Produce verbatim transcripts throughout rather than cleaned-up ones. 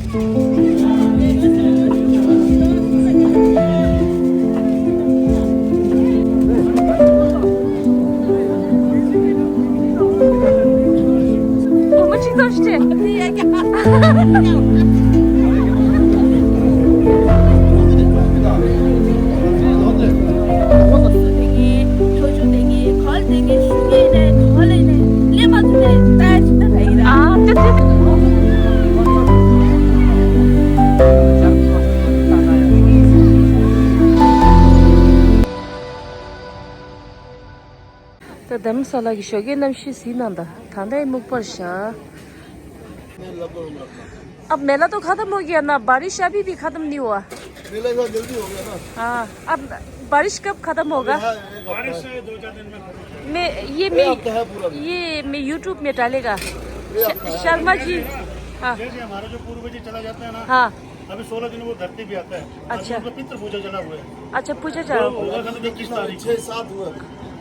ད་དྷ་རམ་ས་ལ་གི་ཞོགས་ཀས་གནམ་གཤིས་གཟིགས་གནང་དང་། ད་ལྟའི་སྨུག་པར་བཞག अब मेला तो खत्म हो गया ना, बारिश अभी भी खत्म नहीं हुआ। मेला यहाँ जल्दी हो गया ना। हाँ, अब बारिश कब खत्म होगा? यहाँ एक हफ्ता बारिश है। दो चार दिन में खत्म हो जाएगा। मैं ये मैं ये हफ्ता है पूरा। ये मैं YouTube में डालेगा। ये हफ्ता है। शर्मा जी। हाँ। जैसे हमारा जो पूर्वज चला जाता है ना, हाँ। अभी सोलह दिन वो धरती भी आता है। अच्छा। अभी उनका पितृ पूजा चला हुआ है। अच्छा, पूजा चला। वो होगा खत्म इक्कीस तारीख। छः सात हुआ।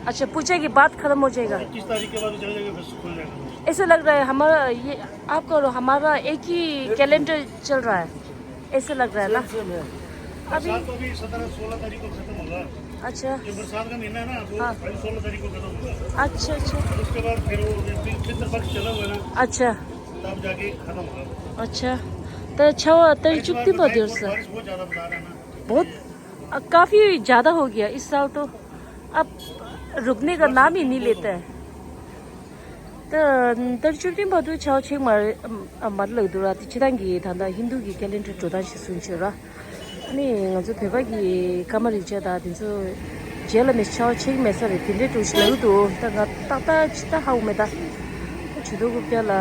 अच्छा, पूजा के बाद खत्म हो जाएगा। इक्कीस तारीख के बाद चला जाएगा, फिर खुल जाएगा। ऐसा लग रहा है हमारा ये, आपका और हमारा एक ही कैलेंडर चल रहा है, ऐसा लग रहा है ना? सेम, सेम है। अभी बरसात तो अभी सत्रह सोलह तारीख को खत्म होगा। अच्छा। जो बरसात का महीना है ना, वो हाँ। अभी सोलह तारीख को खत्म होगा। अच्छा, अच्छा। और उसके बाद फिर वो पितृपक्ष चला हुआ है ना, अच्छा। तब जाके खत्म होगा। अच्छा। तो अच्छा हुआ, तो इस बार चुप्पी तो बहुत टाइम और दिवस है। बारिश बहुत ज़्यादा बता रहा है ना। बहुत, अ, काफी ज्यादा हो गया इस साल तो। अब रुकने का नाम ही नहीं लेता है। ད་ལྟར་བཅུ་བདུན་བར་དུ་ཆར་པ་ཆེ་མ་རེད། ཨ་མ་རེད་ལབ་འདུག་ར། དེ་སྤྱིར་བཏང་གི་ད་ལྟ་ཧིན་རྡུ་གི་ཁེ་ལེན་ཌར་འགྲོ་སྟངས་ཤིག་སུན་ཆོད་ར། ཨ་ནི་ང་ཚོ་བོད་པ་གི་སྐར་མ་རིག་བྱ་དང་དེ་ཚོ་རྗེས་ལ་མི་ཆར་པ་ཆེ་གི་མེད་ས་རེད། དེ་འདྲའི་འགྲོ་ཞིག་ལབ་འདུག་ད་ང་ཏག་ཏག་ཅི་ད་ཧ་གོ་མེད་ད། ཆུ་ཚོད་དགུ་བརྒྱ་ལ་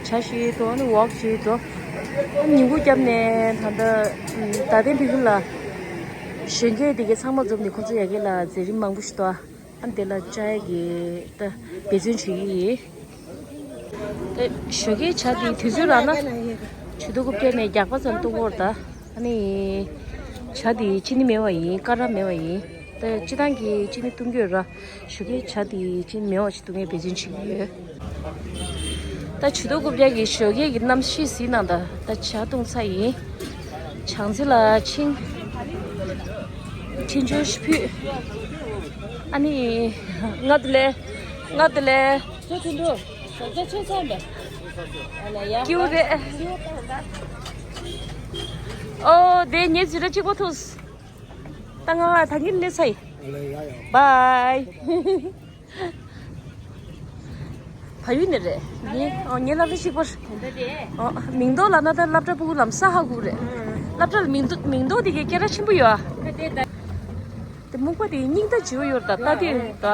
ཇ་ཞིག་འཐུང་། ཨ་ནི་ཝོག་ཅིག་འགྲོ། ཨ་ནི་ཉིན་གུང་བརྒྱབ་ནས་ད་ལྟ་ད་ལྟའི་ཕྲུ་གུ་ལ་གཞོན་སྐྱེས་དེ་གའི་ཚང་མ་འཛོམས་ནས་ཁོ་ཚོ་ཡ་གི་ལ་མཛད་རིམ་མང་པོ་ཞིག་འདུག་ཨ། ཨ་ནི་དེ་ལ་བཅར་ཡ་གི་ད་འབད་བརྩོན་བྱེད་ཀྱི་ཡིན། ད་ཞོགས་ཀའི་ཇ་དེ་དུས་ཚོད་རག་ན་ཆུ་ཚོད་དགུ་བརྒྱ་ནས་རྒྱག་པ་ཙམ་བཏུང་གི་ཡོད་རེད་ད། ཨ་ནི་ཇ་དེ་ཅི་ནི་མེད་པ་ཡིན། ཀ་ར་མེད་པ་ཡིན། ད་སྤྱིར་བཏང་གི་ཅི་ནི་བཏུང་གི་ཡོད་ར། ཞོགས་ཀའི་ཇ་དེ་ཅི་ནི་མེད་པ་ཞིག་བཏུང་ཡའི་འབད་བརྩོན་བྱེད་ཀྱི་ཡོད། ད་ཆུ་ཚོད་དགུ་བརྒྱ་གི་ཞོགས་ཀའི་གི་གནམ་གཤིས་གཟིགས་གནང་ད། ད་ཇ་བཏུང་ཚར་ཡིན། བྱང་རྩེ་ལ་ཕྱིན། འཕྲིན་བཅོལ་ཞིག་ཕུལ། ཨ་ནི་ང་དེ་ལས་ང་དེ་ལས་ཚོ་དུད་འགྲོ་ཟ་ཆ་ཆེ་ཚ་མེད། ཨ་ལ་ཡ། སྐྱིད་པོ་རེད། སྐྱིད་པོ་ད་ད། ཨོ་དེ་ངའི་ཟི་ར་གཅིག་པོ་ཐུགས། ད་ང་ད་གིན་ལས་ཚ་ཡི། ཨ་ལ་ཡ་ཡ། བའི། ཕ་ཡུལ་ནས་རེད། ངའི་ཨོ་ངའི་སློབ་གྲྭ་གཅིག་པོ་རེད། ཨོ་མིང་འདོགས་ལབ་ན་ད་སློབ་གྲྭ་ཕྲུ་གུ་ལམ་སང་ཧ་གོ་གི་རེད། སློབ་གྲྭ་ལ་མིང་འདོགས་མིང་འདོགས་དེ་གའི་སྐད་གྲགས་ཆེན་པོ་ཡོད་ཨ། དེ་སྨུག་པ་དེ་སྙིང་རྟ་བྱིའུ་ཡོད་རེད་ད། ལྟ་དུས་ད།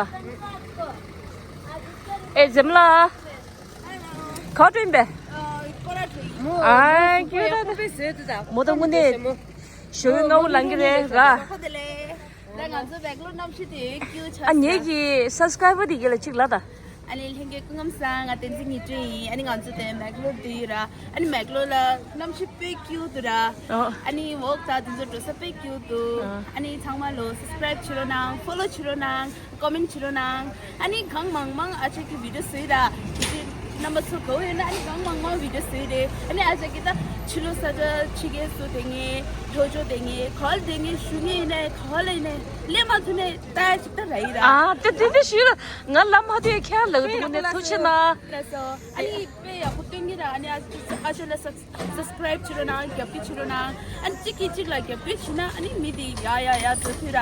ཨེ་འཛེམ་ལ། ག་བ་འགྲོ་ཡིན་པས། ཨ་ཁྱོད་ད་ད། མོ་ད་དངོས་གནས་ཞོ་ཡོད་ལྔ་བོ་ལང་གི་རེད་ར། ད་ང་ཚོ་མེག་ལོར་གནམ་གཤིས་དེ་སྐྱིད་ཆགས་ཨ། ངེད་ཀྱི་སབ་སི་ཀ་རའི་བར་དེ་ག་ལ་གཅིག་ལ་ད། ཨ་ནི་ལྷན་རྒྱས་སྐུ་ཁམས་བཟང་། ང་བསྟན་འཛིན་ཉི་སྤྲིན་ཡིན། ཨ་ནི་ང་ཚོ་དེ་མེག་ལོར་དུ་ཡོད་ར། ཨ་ནི་མེག་ལོར་ལ་གནམ་གཤིས་དཔེ་སྐྱིད་འདུག་ར། ཨོ། ཨ་ནི་ཝོག་དང་དེ་ཚོ་འགྲོ་ས་དཔེ་སྐྱིད་འདུག་ཨ། ཨ་ནི་ཚང་མ་ལོ་སབ་སི་ཀ་རའིབ་བྱེད་རོགས་གནང་། ཕོ་ལོ་བྱེད་རོགས་གནང་། ཀོ་མེན་ཊི་བྱེད་རོགས་གནང་། ཨ་ནི་གང་མང་མང་ཨ་ཅག་གི་བི་ཌིའོ་བཟོས་ར། དེ་རྣམ་པ་ཚོ་དགའ་བོ་ཡོད་ན་ཨ་ནི་གང་མང་མང་བི་ཌིའོ་བཟོས་རེད། ཨ་ནི་ཨ་ཅག་གི་ད་ཕྱི་ལོགས་ས་ཆ་ཕྱི་རྒྱལ་སུ་དེ་ངའི་ལྷོ་ཕྱོགས་དེ་ངའི་ག་བ་ལ་དེ་ངའི་ཞུ་ངའི་ཡིན་ནའི་ག་བ་ལ་ཡིན་ནའི་ལས་མ་ཐུབ་ནའི་ད་ཅིག་ད་ར་ཡིན་ར། ཨ་དེ་དེ་དེ་ཞུས་ལ་ང་ལམ་ཧ་དེ་ཁྱེད་ལ་དུ་ནས་ཐུགས་ཆེ་གནང་། ལགས་སོ། ཨ་ནི་དཔེ་ཡག་པོ་སྟོན་གི་ར། ཨ་ནི་ཨ་ཅག་ཨ་ཅག་ལ་ས་སབ་སི་ཀ་རའིབ་བྱེད་རོགས་གནང་། རྒྱབ་སྐྱོར་བྱེད་རོགས་གནང་། ཨ་ནི་གཅིག་གིས་གཅིག་ལ་རྒྱབ་སྐྱོར་བྱེད་ན་ཨ་ནི་མི་དེ་ཡ་ཡ་ཡ་འགྲོ་ཐུབ་ར།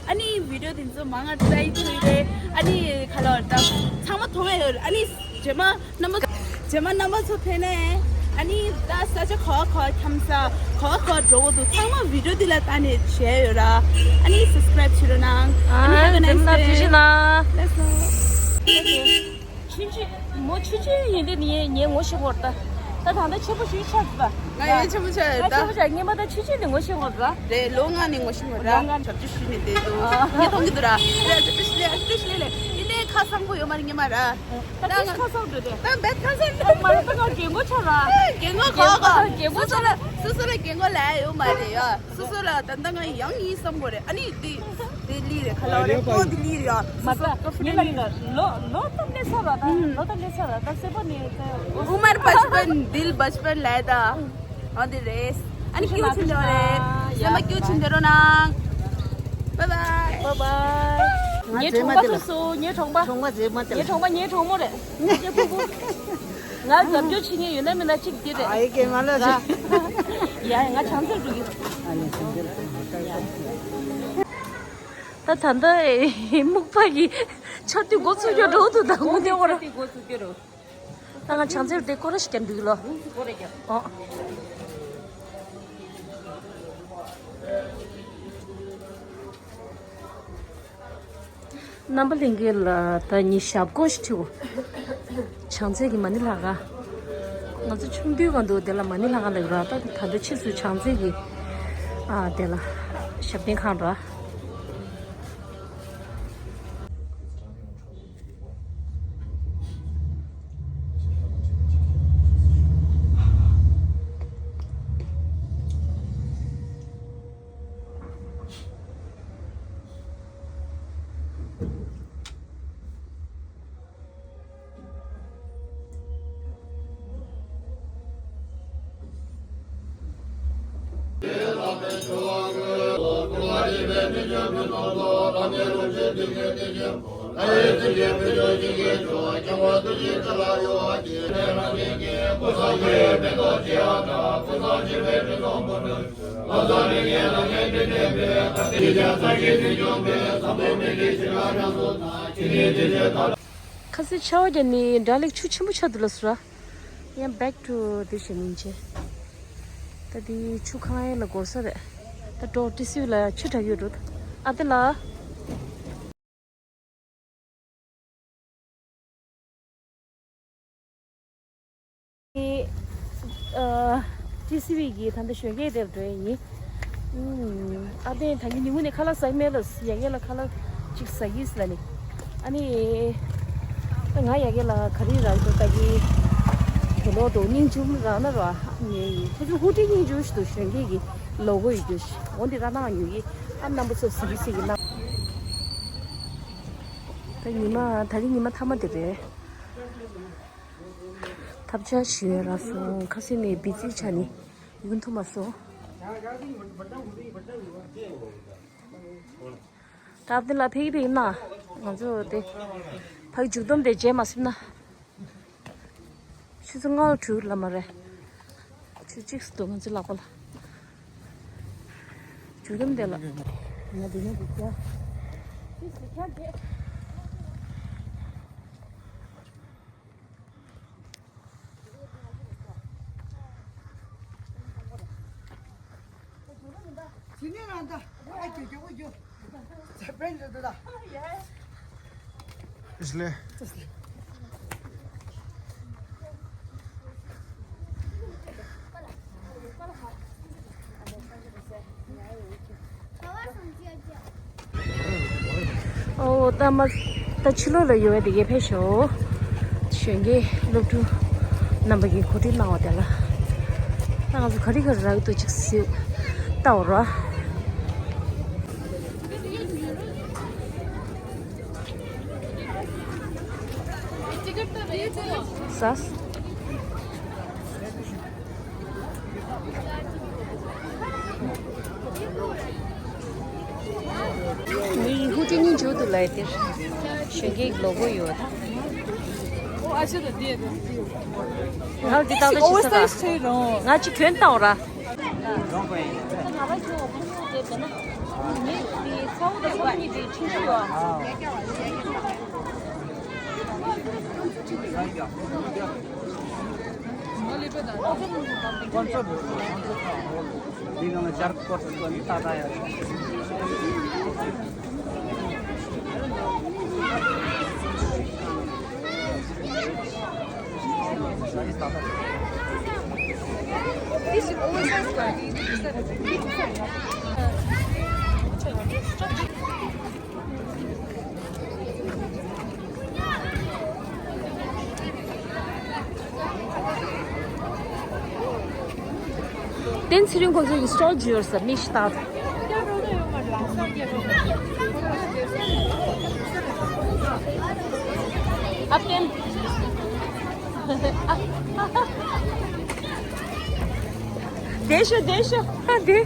ཨ་ནི་བི་ཌིའོ་དེ་ཚོ་མང་ང་ཙམ་ཐུབ་རེད། ཨ་ནི་ཁ་ལོ་ད་ཚང་མ་མཐོང་ཡ་ཡོད་རེད། ཨ་ནི་རྗེས་མ་རྣམ་པ་རྗེས་མ་རྣམ་པ་ཚོ་ཕེབས་ནས་ཨ་ནི་ད་ས་ཆ་ག་བ་ག་བ་འཁྱམ་ས་ག་བ་ག་བ་འགྲོ་དགོས་འདུག་ཚང་མ་བི་ཌིའོ་འདི་ལ་ལྟ་ནས་བྱས་ཡོད་ར། ཨ་ནི་སབ་སི་ཀ་རའིབ་བྱེད་རོགས་གནང་། ཨ་ནི་ཨ་ནི་ཧེ་བི་ནའིས་ཌེ། ཐུགས་རྗེ་ཆེ་གནང་། ལགས་སོ། ཆུང་ཆུང་མོ་ཆུང་ཆུང་ཡིན་དུས་ནི་ངས་ངོ་ཤེས་པ་རེད་ད། ད་ད་ལྟ་ཆེན་པོ་ཞིག་ཆགས་ཟིན་པ། ང་ཡང་ཆེན་པོ་ཆགས་ཡོད་ད། ཆེན་པོ་ཆགས། སྔོན་མ་ད་ཆུང་ཆུང་ནས་ངོ་ཤེས་པ་རེད་ད། རེད། ལོ་ལྔ་ནས་ངོ་ཤེས་པ་རེད། ལོ་ལྔ་ནས་ཞབས་ཕྱི་ཞུས་ནས་བསྡད་འདུག་ཨ། ངས་མཐོང་གི་འདུག་ར། རེད། ཨ་ཅག་ཏུ་ཤི་ལེ། ཨ་ཅག་ཏུ་ཤི་ལེ་ལེ། འདི་ནས་ཁ་བཟང་པོ་ཡོད་མ་རེད། སྔོན་མ་ར། ད་ང་ཁ་བཟང་འགྲོ་དེ། ད་བེད་ཁ་བཟང་འགྲོ། མ་རེད། ད་ང་རྒན་གོག་ཆགས་ར། རྒན་གོག་ག་ག་རྒན་གོག་ཆགས་ར། སོ་སོ་ལ་སོ་སོ་ལ་རྒན་གོག་ལབ་ཡ་ཡོད་མ་རེད་ཡ། སོ་སོ་ལ་ད་ལྟ་ང་ཡང་ཡིན་བསམ་དགོས་རེད། ཨ་ནི་འདི་འདི་ལི་རེད། ཁ་ལོ་རེད། པོ་འདི་ལི་རེད་ཡ། མ་ས་ངས་ལ་ཡིན་ལ་ལོ་ལོ་ཙམ་ལས་ཚར་བ་ད། ལོ་ཙམ་ལས་ཚར་བ་ད། སེ་པོ་ནི་ད། عمر بچپن دل بچپن ལབ་ད། འོ་དེ་རེད། ཨ་ནི་སྐྱིད་པོ་བྱེད་འགྲོ་རེད། ཡ། སེམས་པ་སྐྱིད་པོ་བྱེད་འགྲོ་རོགས་གནང་། Bye bye. Bye bye. ངའི་གྲོགས་པོ་སུ་སུ། ངའི་གྲོགས་པོ། གྲོགས་པོ་རྗེས་མ་དེ་ལ། ངའི་གྲོགས་པོ་ངའི་གྲོགས་མོ་རེད། ངའི་ཕྲུ་གུ། ང་རྒྱབ་སྐྱོར་བྱེད་མཁན་ཡོད་ན་མིན་ན་གཅིག་དེ་རེད། ཨ་ཡེ་ཀེ་མ་ལ་ཟེར། ཡ་ཡ། ང་བྱང་རྩེར་འགྲོ་གི། ཨ་ལེ་སེམས་ཁྲལ། ད་ད་ལྟ་སྨུག་པ་གི་ཆར་དུས་འགོ་ཚུགས་རྒྱུ་འགྲོ་འདུག་ད་དགོང་དེ་འོ་ར། ད་ང་བྱང་རྩེར་དེ་སྐོར་ར་ཞིག་རྒྱབ་འགྲོ་གི་ལོ། ཨོ། རྣམ་པ་ལྷན་རྒྱས་ལ་ད་ཉི་ཞབས་སྐོར་ཞིག་ཁྲིད། བྱང་རྩེ་གི་མ་ཎི་ལྷ་ཁང་། ང་ཚོ་ཆུང་དུས་གང་དུ་དེ་ལ་མ་ཎི་ལྷ་ཁང་ལབ་ར། ད་ད་ལྟ་ཕྱིས་སུ་བྱང་རྩེ་གི་ཨ་དེ་ལ་ཞབས་བརྟན་ཁང་ར། ཁ་སང་ཆར་པ་བརྒྱབ་ནི་འདྲ་ལེགས། ཆུ་ཆེན་པོ་ཆགས་འདུག་ལ་སུ་ར། ཡང་back to དེ་བྱེད་མིན་བྱེད། ད་དེ་ཆུ་གང་ཡིན་ལ་འགོར་ས་རེད། ད་འགྲོ་ཏི་སི་ལ་ཆུ་དྲག་ཡོད་འགྲོ། ཨ་དེ་ལ། ཏི་སི་བི་གི་ད་ལྟ་གཞོན་སྐྱེས་དེར་འགྲོ་ཡ་ཡིན། ཨ་དེ་ད་ངས་ཉིན་གུང་ནས་ཁ་ལག་ཟ་གི་མེད་ལ། ཡ་གི་ལ་ཁ་ལག་ཅིག་ཟ་གི་ཟེར་ལ་ནི། ཨ་ནི། ད་ང་ཡ་གི་ལ་ག་རེ་རག་འདུག་ལྟ་གི། དེ་ལོ་འདུག་སྙིང་རྗེ་རག་ན་ར། ངས་ཁོ་ཚོ་ཧུ་ཀྲི་སྙིང་རྗེ་ཞིག་འདུག་གཞོན་སྐྱེས་ཀྱི་ལོ་གོ་ཡོད་རྒྱུ་ཞིག་འོ་འདི་ར་ནང་ཉོ་གི། ཨ་རྣམ་པ་ཚོ་ཟི་གི་ཟི་གི་གནང་། ད་ཉི་མ་ད་རིང་ཉི་མ་མཐའ་མ་དེ་རེད། ཐབས་ཆག་ཞུ་ཡ་རག་སོང་། ཁ་སང་ནས་བི་ཛི་ཆགས་ནས་ཡོང་ཐུབ་མ་སོང་། ད་ཨ་བདེ་ལ་ཕེབས་ཀྱི་ཕེབས་ཀྱི་ན། ང་ཚོ་དེ་ཕ་གི་མཇུག་སྡོམ་དེ་བརྗེད་མ་སོང་ན། ཆུ་ཚོད་ལྔ་དྲུག་ལ་མ་རེད། ཆུ་གཅིག་སུ་འདུག་ང་ཚོའི་ལག་པ་ལ། མཇུག་སྡོམ་དེ་ལ། ང་འདི་ནས་འདུག་ཀྱང་། ཨོ་ད་མ་ད་ཕྱི་ལོགས་ལ་ཡོད་པའི་དེ་གའི་ཕེབས་ཤོག་གཞོན་སྐྱེས་སློབ་ཕྲུག་རྣམ་པ་གིས་གོ་སྒྲིག་གནང་བ་དེ་ལ། ད་ང་ཚོ་ག་རེ་ག་རེ་རག་འདུག་ཅིག་གཟིགས་ལྟ་འོ་ར། ཟ། མི་ཡི་ཧུ་ཀྲི་སྙིང་རྗེ་འདུག་ལབ་ཡ་དེར། གཞོན་སྐྱེས་ཀྱི་ལོ་གོ་ཡོད་ད། ང་འདི་ཏག་ཏག་ཅིག་ཟ་ད། ང་ཅིག་གྱོན་བཏང་ར། དེ་ཚེ་རིང་ཁོང་ཚོ་ཡི་སི་ཊོལ་ཇུ་ཡོར་ས་མི་ཤི་ཏག་ཨ་ཕན། བསྡད་ཤོག་བསྡད་ཤོག་ཨ་བསྡད།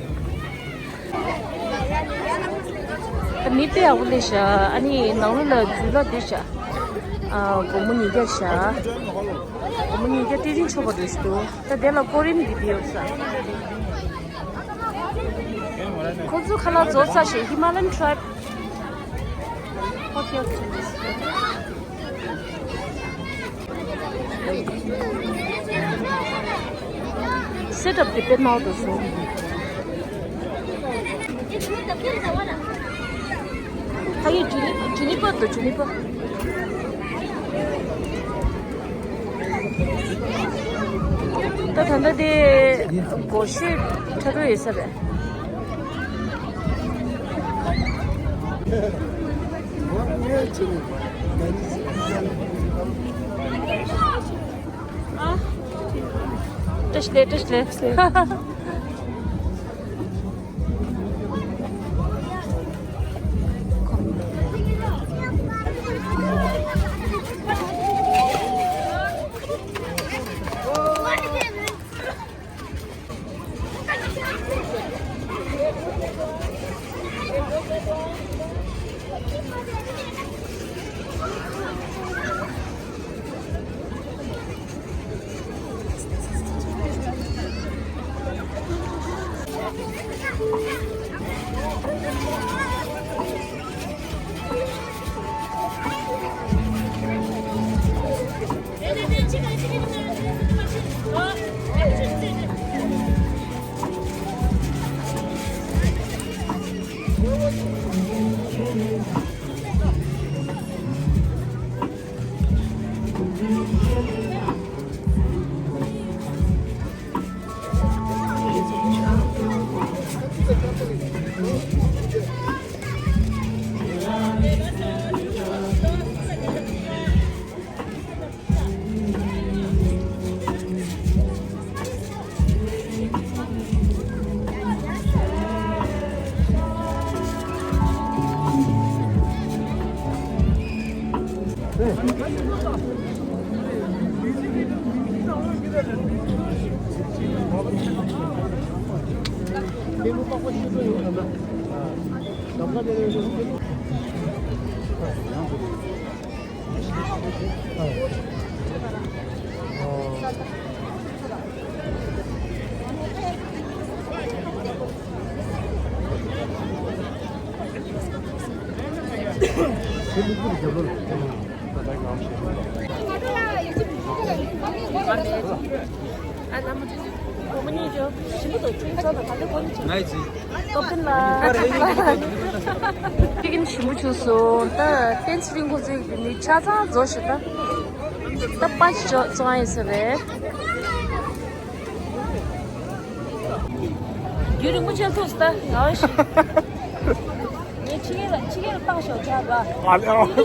ད་མི་དཔེ་ཡག་པོ་སླེབས་ཤག་ཨ་ནི་ནང་ལོགས་ལ་འཛུལ་ལ་བསྡད་ཤག་ཨ། སྒོར་མོ་ཉིས་བརྒྱ་བཞག་སྒོར་མོ་ཉིས་བརྒྱ་སྟེ་རིན་ཆོག་པ་འདྲ་ཞིག་འདུག་ད་དེ་ལ་སྐོར་རིམ་འདི་འདི་ཡོད་ས། ཁོ་ཚོ་ཁ་ལག་རྫོགས་ཚར་ཞེས་Himalayan tribe. Okay, okay. Set up དེ་དཔེ་ནོར་དུ་སོང་། ད་ཡི་ཇུ་ནི་ཇུ་ནི་པར་དུ་ཇུ་ནི་པར། ད་ད་ལྟ་དེ་སྒོར་ཤོད་ཁྲ་ཁྲོ་ཡོད་ས་རེད། བཀྲ་ཤིས་བདེ་ལེགས། བཀྲ་ཤིས་བདེ་ལེགས། ང་ཡི་ཚེ། ཏོག་ཙམ་ལ། ཅི་གིན་ཞིམ་པོ་བྱུང་སོང་། ད་ཏན་ཚེ་རིང་ཁོ་ཚོའི་གི་ནི་ཆ་ཚང་རྫོགས་ཤག་ད་ད་པ་ཅི་ཅོ་ཙོང་ཡིན་ས་རེད། རྒྱུན་རིང་པོ་ཅན་ཐུག་སོང་ད་ང་ཨོ་ཤི། ངས་ཕྱི་རྒྱལ་ལ་ཕྱི་རྒྱལ་ལ་བཏང་ཤོག་ཆ་ལ། ཨ་ལེ་ཨ་ལེ་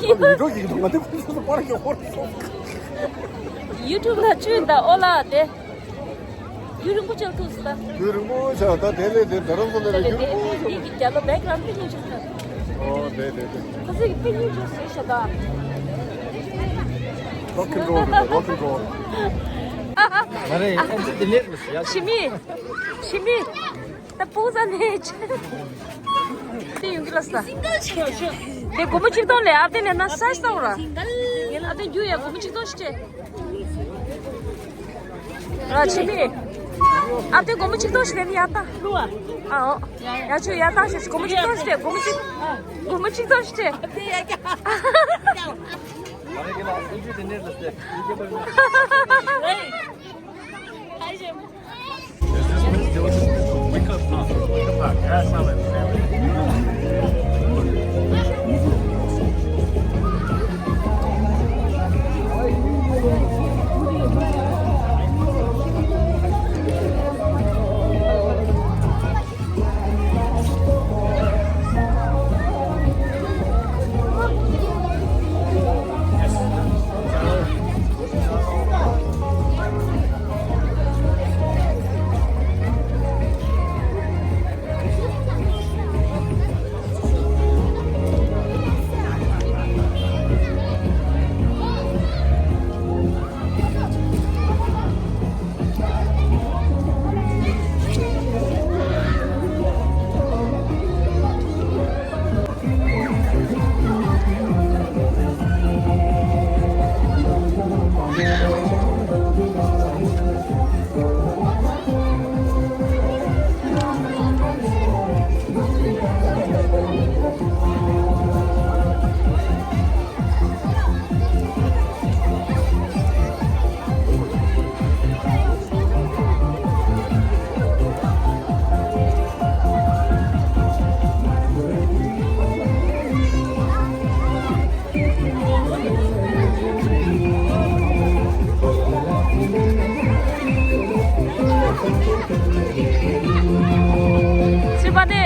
ཡུ་ཊུབ་ལ་བཅུག་ད་ཨོ་ལ་དེ། རྒྱུན་རིང་པོ་ཅན་ཐུག་སོང་ད། རྒྱུན་རིང་པོ་ཆགས་ད་དེ་ལས་དེ་རྡ་རམ་ས་ལ་ལས་རྒྱུན་རིང་པོ་ཆགས། འདི་གི་རྒྱ་ལོ་བེག་རམ་པི་ཉིན་ཆགས་ད། ཨོ་དེ་དེ་དེ། ཁོ་ཚོས་པི་ཉིན་ཆགས་ཟེར་ཤག་ད། Rock and roll རེད་ད། Rock and roll། མ་རེད་ཨ་ཙི་དེ་ལས་མི་ཤེས་ཡ། ཕྱི་མི། ཕྱི་མི། ད་སྤུ་ས་ནས་ཆེ། དེ་ཡོང་གི་ལ་ས། དེ་སྒོར་མོ་གཅིག་སྟོང་ལས་ཨ་དེ་ནས་ན་ས་ས་ར། ཨ་དེ་རྒྱུ་ཡ་སྒོར་མོ་གཅིག་སྟོང་ཞིག་སྤྲད། ར་ཕྱི་མི། ཨ་དེ་སྒོར་མོ་གཅིག་སྟོང་ཞིག་ལས་ནི་ཡ་ད། ཨ་ཨོ། ཡ་ཆུ་ཡ་ད་ཞིག་སྒོར་མོ་གཅིག་སྟོང་ཞིག་སྤྲད། སྒོར་མོ་གཅིག་སྒོར་མོ་གཅིག་སྟོང་ཞིག་སྤྲད། པ་ནི།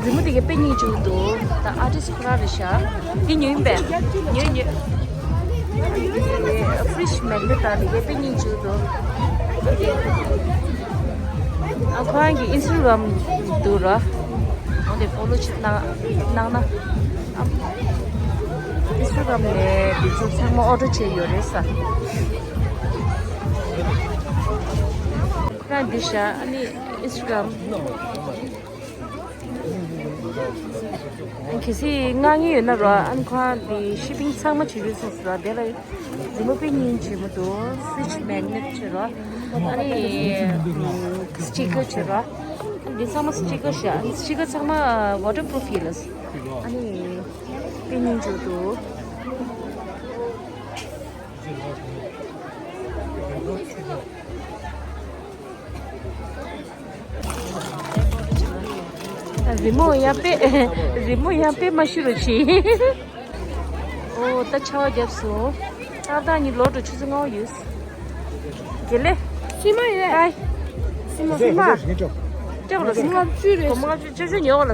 རི་མོ་དེ་གའི་དཔེ་སྙིང་རྗེ་པོ་འདུག་ད་ཨར་ཊིསི་ཁོ་རང་རེད་ཤག་འདི་ཉོས་ཡིན་པས། ཉོས་ཉོས། ཕི་རིཇ་མེག་ནེཊ་དང་དེ་གའི་དཔེ་སྙིང་རྗེ་པོ་འདུག་ཨ་ཁོ་རང་གི་ཨིན་སི་ཊ་གྷ་རམ་འདུག་ར། འོ་དེ་ཕོ་ལོ་ཅིག་གནང་གནང་ན། ཨ་ཨིན་སི་ཊ་གྷ་རམ་ནས་དེ་ཚོ་ཚང་མ་ཨོར་ཌར་བྱས་ཡོད་རེད་ས། ཁོ་རང་འདི་ཤག་ཨ་ནི་ཨིན་སི་ཊ་གྷ་རམ། གལ་སྲིད་མངགས་མཁན་ཡོད་ན་ར། ཨ་ནི་ཁོ་རང་དེ་ཤི་པིང་ཚང་མ་བྱེད་ཀྱི་སོང་ཟེར་ར། དེ་ལ་རི་མོ་དཔེ་སྙིང་རྗེ་མོ་འདུག་ཕི་རིཇ་མེག་ནེཊ་བྱེད་ར། ཨ་ནི་སི་ཊི་ཀར་བྱེད་ར། ཨ་ནི་འདི་ཚང་མ་སི་ཊི་ཀར་བཞག་ཨ་ནི་སི་ཊི་ཀར་ཚང་མ་ཝ་ཊར་པུ་རུ་ཕི་ཡིན་ལ། ཨ་ནི་དཔེ་སྙིང་རྗེ་འདུག་རི་མོ་ཡང་དཔེ། རི་མོ་ཡང་དཔེ་མ་ཤི་རོ་ཆི། ཨོ་ད་ཆར་པ་བརྒྱབ་སོང་། ཏག་ཏག་ཉི་ལོག་འགྲོ་ཆུ་ཚོད་ལྔ་པ་ཡོད། དགེ་ལེགས། སྲིད་མ་ཡིན་པས། ཨའི། སྲིད་མ། སྲིད་མ། སྐྱོ་བ་ལ་སྲིད་མ། ལྔ་བཅུ་རེད། སྒོར་མོ་ལྔ་བཅུ། ཅོ་ཅོ་ཉོ་བ་ལ།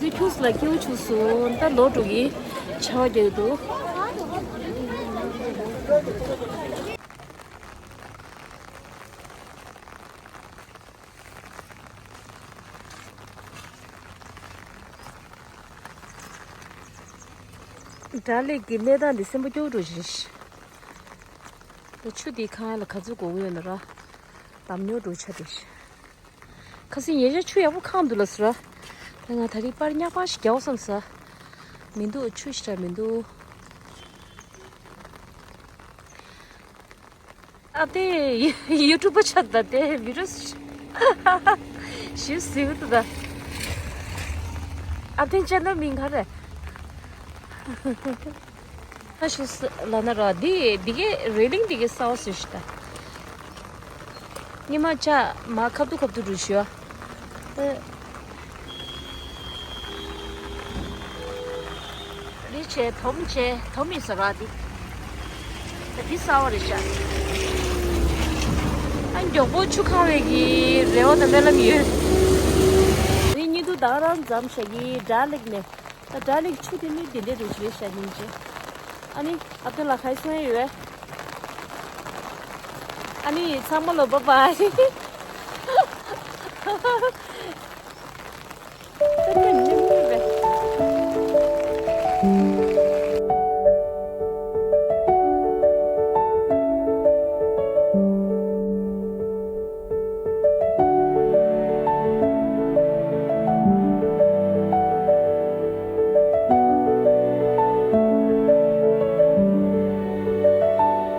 འདི་ཁྱུགས་ལ་སྐྱེའུ་ཆུགས་སོང་། ད་ལོག་འགྲོ་གི། ཆར་པ་རྒྱག་གི་འདུག་སྒྲ་ལེགས་ཀྱི་གནས་སྟངས་འདི་སེམས་པ་སྐྱོ་བོ་འགྲོ་བཞིན་ཤག་ད་ཆུ་འདི་གང་ལ་ག་ཚོད་འགོར་གྱི་ཡོད་ན་ར། འདམ་ཉོ་འགྲོ་ཆ་དེ་ཤག་ཁ་སང་ཉེ་ཆར་ཆུ་ཡག་པོ་གང་འདུག་ལ་ཟེར་ར། ད་ང་ད་རེས་པར་ཉག་པ་ཞིག་རྒྱག་བསམ་ས། མི་འདུག་ཆུ་ཞིག་འདྲ་མི་འདུག་ཨ་ཏེ། ཡུ་ཊུབ་པ་ཆགས་ད་ཏེ་བི་ཌིའོ་ཞིག་གཟིགས་འདུག་ད། ཨ་ཏེ་ཅེ་ནལ་མིང་ག་རེ། ཨ་ཞུ་ལ་ན་ར་འདི་འདི་གའི་རེ་ལིང་འདི་གའི་གསར་པ་བཟོས་ཤག་ད། ཉི་མ་ཆ་མ་ཁབ་ཏུ་ཁབ་ཏུ་འགྲོ་ཞུ། ཨ། རི་བྱས་དོམ་བྱས་དོམ་ཡིན་ཟེར་བ་འདི། ད་འདི་གསར་པ་རེད་ཤག་ཨ་མགྱོགས་པོ་ཆུ་གང་བའི་གི་རེ་བ་དང་སྨོན་ལམ་ཡོད། རི་གཉིས་དུ་དང་རང་འཛམ་ཞག་གི་སྒྲ་ལེགས་ནས། ད་སྒྲ་ལེགས་ཆུ་དེ་ནི་དེ་འདྲའི་རུ་ཞིག་རེད་ཤག་སྙིང་རྗེ། ཨ་ནི་ཨ་ཏོ་ལ་ཁ་ཡི་སོང་ཡོད། ཨ་ནི་ཚང་མ་ལོ་བ་བ།